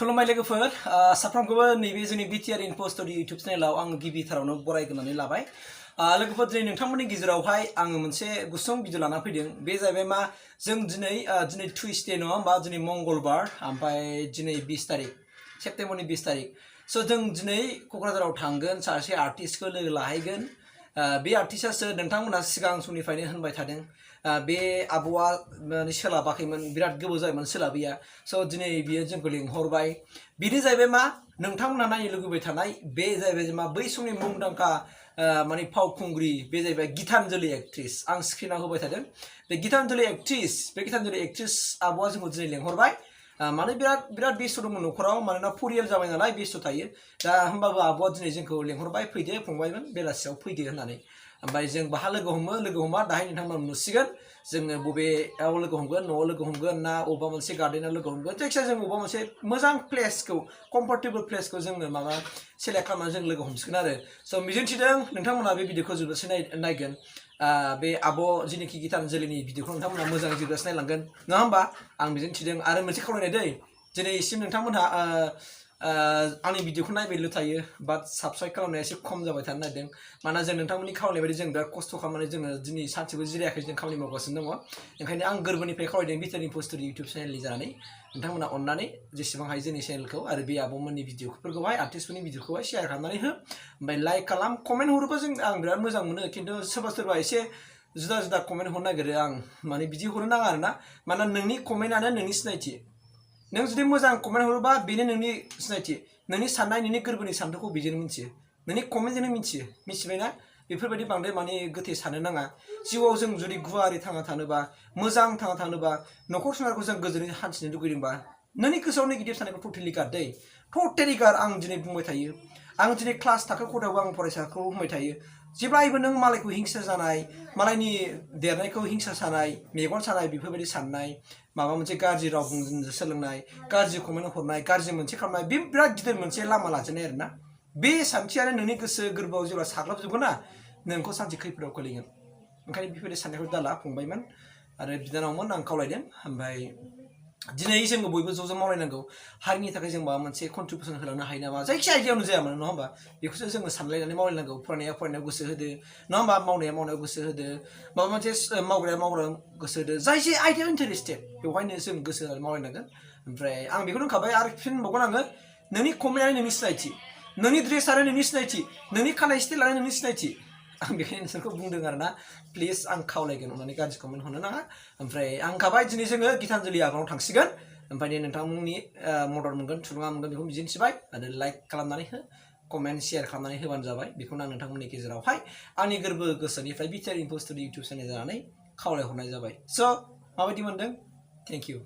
खुलुमबाय लोगोफोर साफ्रोमखौबो नैबे जोंनि बिटिआर इनपस्टरि इउटिउब चेनेलाव आं गिबिथारावनो बरायग्रोनानै लाबाय लोगोफोर दिनै नोंथांमोननि गेजेरावहाय आङो मोनसे गुसुं भिडिअ लाना फैदों बे जाहैबाय मा जों दिनै टुइसडे नङा होमबा दिनै मंगलबार ओमफ्राय दिनै 20 तारिख सेप्तेम्बरनि 20 तारिख स' जों दिनै क'क्राझाराव थांगोन सासे आर्टिस्टखौ लोगो लाहैगोन बे आर्टिस्टआसो नोंथांमोना सिगां समनिफ्रायनो होनबाय थादों बे आब'आ माने सोलाबाखैमोन बिराद गोबाव जायोमोन सोलाबैया स' दिनै बियो जोंखौ लिंहरबाय बिनो जाहैबाय मा नोंथांमोना नायनो लुगैबाय थानाय बे जाहैबाय मा बै समनि मुंदांखा माने फावखुंग्रि बे जाहैबाय गितानजलि एक्ट्रेस आं स्क्रिनाव होबाय थादों बे गितानजलि एक्ट्रेस आब'आ जोंखौ दिनै लिंहरबाय माने बिराद बेस्थ' दंमोन न'खराव मानोना फरियाल जाबाय नालाय बेस्थ' थायो दा होमबाबो आब'आ दिनै जोंखौ लिंहरबाय फैदो फंबायमोन बेलासियाव फैदो होननानै ओमफ्राय जों बाहा लोगो हमा दाहाय नोंथांमोना नुसिगोन जोङो बबेयाव लोगो हमगोन न'आव लोगो हमगोन ना अबेबा मोनसे गार्डेनाव लोगो हमगोन जायखिजाया जों अबेबा मोनसे मोजां प्लेसखौ कम्फर्टेबल प्लेसखौ जोङो माबा सेलेक्ट खालामनानै जों लोगो हमसिगोन आरो स' मिजिंथिदों नोंथांमोना बे भिडिअखौ जोबजासे नायगोन बे आब' जेनोखि गितानजलिनि भिडिअखौ नोंथांमोना मोजाङै जोबजासे नायलांगोन नङा होमबा आं मिजिंथिदों आरो मोनसे खावलायनाय दै दिनैसिम नोंथांमोनहा आंनि भिडिअखौ नायबायल' थायो बाट साबस्क्राइब खालामनाया एसे खम जाबाय थानो नागिरदों मानोना जों नोंथांमोननि खावलायनाय बायदि जों बिराद खस्थ' खालामनानै जोङो दिनै सानसेबो जिरायाखै जों खामानि मावगासिनो दङ ओंखायनो आं गोरबोनिफ्राय खावलायदों बिटिआर इनपस्टरि इउटिउब चेनेलनि जानानै नोंथांमोना अननानै जेसेबां हायो जोंनि चेनेलखौ आरो बे आब'मोननि भिडिअफोरखौहाय आर्टिस्टफोरनि भिडिअखौहाय शेयार खालामनानै हो ओमफ्राय लाइक खालाम कमेन्ट हरोबा जों आं बिराद मोजां मोनो खिन्थु सोरबा एसे जुदा कमेन्ट हरनो नागिरो आं माने बिदि हरनो नाङा आरोना मानोना नोंनि कमेन्टआनो नोंनि सिनायथि नों जुदि मोजां कमेन्ट हरोबा बेनो नोंनि सिनायथि नोंनि साननाय नोंनि गोरबोनि सानथौखौ बेजोंनो मिथियो नोंनि कमेन्टजोंनो मिथिबायना बेफोरबायदि बांद्राय माने गोथै सानो नाङा जिउआव जों जुदि गुवारै थांना थानोबा मोजां थांना थानोबा न'खर संसारखौ जों गोजोनै हान्थिनो लुगैदोंबा नोंनि गोसोआव नेगेटिभ साननायखौ टटेलि गार दै टटेलि गार आं दिनै बुंबाय थायो आं दिनै क्लास थाखो खथायावबो आं फरायसाखौ बुंबाय थायो जेब्लायबो नों मालायखौ हिंसा जानाय मालायनि देरनायखौ हिंसा सानाय मेगन सानाय बेफोरबायदि साननाय माबा मोनसे गाज्रि राव बुंनो सोलोंनाय गाज्रि कमेन्ट हरनाय गाज्रि मोनसे खालामनाय बे बिराद गिदिर मोनसे लामा लाजेननाय आरोना बे सानथियानो नोंनि गोसो गोरबोआव जेब्ला साग्लोबजोबगोन ना नोंखौ सानसे खैफोदाव खोलैगोन ओंखायनो बेफोरबायदि साननायखौ दाला फंबायमोन आरो बिनानावमोन आं खावलायदों ओमफ्राय दिनै जोङो बयबो ज' मावलायनांगौ हारिनि थाखाय जों माबा मोनसे कन्ट्रिबिउसन होलांनो हायो नामा जायखिया आइडियावनो जाया मानो नङा होमबा बेखौसो जोङो सानलायनानै मावलायनांगौ फरायनायाव गोसो होदो नङा होमबा मावनायाव गोसो होदो माबा मोनसे मावग्राया गोसो होदो जाय जे आइडियाव इन्टारेस्टेड बेवहायनो जों गोसो होनानै मावलायनांगोन ओमफ्राय आं बेखौनो होनखाबाय आरो फिन बुंबावगोन आङो नोंनि कमेन्टआनो नोंनि सिनायथि नोंनि ड्रेसआनो नोंनि सिनायथि नोंनि खानाय स्टाइलानो नोंनि सिनायथि आं बेखायनो नोंसोरखौ बुंदों आरोना प्लिज आं खावलायगोन अननानै गाज्रि कमेन्ट हरनो नाङा ओमफ्राय आं होनखाबाय दिनै जोङो गितानजलि आब'नाव थांसिगोन ओमफ्राय नोंथांमोननि मदद मोनगोन थुलुंगा मोनगोन बेखौ मिजिंथिबाय आरो लाइक खालामनानै हो कमेन्ट शेयार खालामनानै होबानो जाबाय बेखौनो आं नोंथांमोननि गेजेरावहाय आंनि गोरबो गोसोनिफ्राय बिटिआर इनपस्टरि इउटिउब चेनेल जानानै खावलायहरनाय जाबाय स' माबायदि मोनदों थेंक इउ